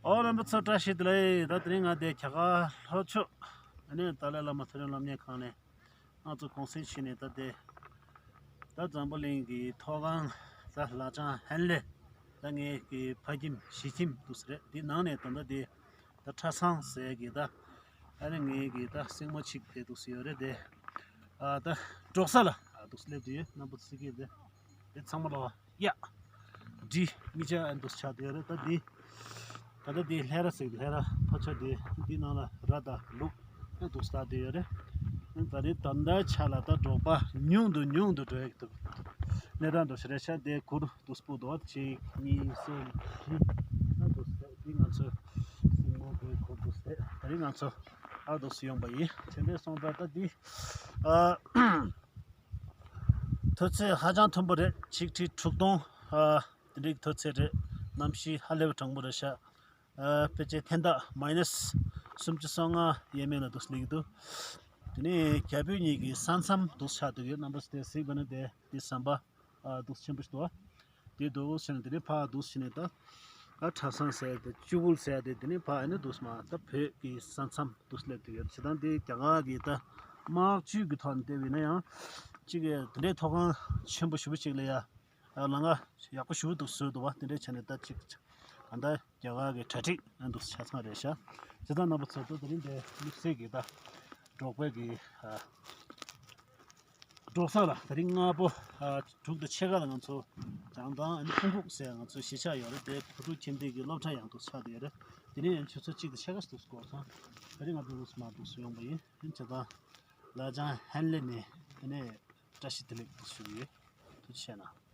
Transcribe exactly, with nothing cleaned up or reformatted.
ཨོ་རྣམ་པ་ཚོ་བཀྲ་ཤིས་བདེ་ལེགས། ད་དེ་རིང་ང་དེ་རྒྱ་གར་ལྷོ་ཕྱོགས་ཨ་ནི་ཏཱ་ལའི་བླ་མ་མཐོ་རིམ་སློབ་གཉེར་ཁང་ནས་ང་ཚོ་གུང་སེང་ཕྱིན་ནས་ད་དེ་ད་འཛམ་བུ་གླིང་གི་མཐོ་སྒང་ད་ལ་ཅང་ཧན་ལེ་ད་ངའི་གི་ཕ་ཁྱིམ་གཞིས་ཁྱིམ་འདུག་ཟེར་རེད། དེ་ནང་ནས་ད་ད་དེ་ད་ཁྲ་སང་ཟེར་གི་ད་ཨ་ནི་ངའི་གི་ད་སྲིང་མོ་གཅིག་དེ་འདུག་ཟེར་ཡོད་རེད། དེ་ཨ་ད་འབྲོག་ས་ལ་ཨ་འདུག་སླེབས་དུས་རྣམ་པ་ཚོ་གཟིགས་ཀྱི་རེད། དེ་ཚང་མ་ལ་ཡ། འདི་མི་ཆ་ཨ་འདུག་ཆགས་བསྡད་ཡོད་རེད། ད་འདི་ད་ལྟ་འདི་ལྷས་ར་ཟེར་གི། ལྷས་ར་ཕོ་ཆ་འདི་འདི་ནང་ལ་ར་དང་ལུག་ཨ་འདུག་ས་བསྡད་ཡོད་རེད། ད་རེས་ད་ལྟའི་ཆ་ལ་ད་འབྲོག་པ་ཉུང་དུ་ཉུང་དུ་འགྲོ་ཡག་འདུག་གནས་སྟངས་འགྲོ་ཞིག་རེད་ཤག་དེ་གུར་འདུག་སྤུ་འདུག་གཅིག་གཉིས་གསུམ་བཞི་ཨ་འདུག་ས་འདི་ང་ཚོ་སྲིང་མོ་གི་གུར་འདུག་ས་ད་རེས་ང་ཚོ་ཨ་འདུག་སེ་ཡོང་པ་ཡིན། དེ་འདྲས་སོང་ཙང་ད་འདི་ཨ། མཐོ་ཚད་ཧ་ཅང་མཐོན་པོ་རེད། ཆིག་ཁྲི་དྲུག་སྟོང་ཨ་དེ་འདྲའི་མཐོ་ཚད་རེད། གནམ་གཤིས་ཧ་ལས་པའི་གྲང་མོ་རེད་ཤག་ཨ་ཕལ་ཆེར་ཐན་ཏག་མའི་ནས་སུམ་ཅུ་སོ་ལྔ་ཡས་མས་ལ་འདུག་སླེབས་ཀྱི་འདུག་དེ་ནས་རྒྱ་བོད་གཉིས་ཀྱི་ས་མཚམས་འདུག་ཆགས་བསྡད་ཡོད། རྣམ་པ་ཚོ་དེ་གཟིགས་པ་ན་དེ་དེ་ཟམ་པ་ཨ་འདུག་ཆེན་པོ་ཞིག་འདུག་དེ་འདུག་ཟེར་ནས་དེ་ནས་ཕར་འདུག་ཕྱིན་ནས་ད་ཨ་ཁྲ་སང་ཟེར་དེ་ཅུ་བུལ་ཟེར་དེ་དེ་ནས་ཕར་ཨ་ནི་འདུག་མ་ད་བོད་ཀྱི་ས་མཚམས་འདུག་སླེབས་བསྡད་ཡོད། བྱས་ཙང་དེ་རྒྱ་གར་གྱི་ད་དམག་ཇུས་ཀྱི་ཐོག་ནས་བལྟས་པ་ཡིན་ན་ཡང་གཅིག་གི་དེ་འདྲའི་མཐོ་སྒང་ཆེན་པོ་ཞེ་པོ་ཅིག་ལ་ཡ་ལམ་ཁ་ཡག་པོ་ཞེ་པོ་འདུག་བཟོས་འདུག་བ། དེ་འདྲའི་ཆ་ནས་ད་ཅིག་ག་འདྲ་རྒྱ་གར་གྱི་གྲ་སྒྲིག་ཨ་འདུག་ཆ་ཚང་རེད་ཤག་བྱས་ཙང་རྣམ་པ་ཚོ་ད་དེ་རིང་འདི་དམིགས་བསལ་གྱི་ད་འབྲོག་པའི་གི་ཨ། འབྲོག་ས་ལ་དེ་རིང་སྔ་པོ་ཨ་དྲུག་དང་ཕྱེད་ཀ་ལ་ང་ཚོ་བྱང་ཐང་ཨ་ནི་ཧྥུང་ཀུག་ཟེར་ང་ཚོ་གཞིས་ཆགས་ཡོད་རེད། དེ་བོད་ཕྲུག་ཁྱིམ་སྡེ་གི་སློབ་གྲྭ་ཡང་འདུག་ཆགས་བསྡད་ཡོད་རེད། དེ་ནས་ཡང་ཆུ་ཚོད་གཅིག་དང་ཕྱེད་ཀ་ཞིག་འདུག་སྐོར་སོང་། དེ་རིང་ང་ཚོ་འདུག་མ་འདུག་སུ་ཡོང་པ་ཡིན། ཡིན་བྱས་ཙང་ལ་ཅང་ཧན་ལེ་ནས་དེ་ནས་བཀྲ་ཤིས་བདེ་ལེགས་འདུག་ཞུ་གི་ཡོད། ཐུགས་རྗེ་ཆེ་གནང་།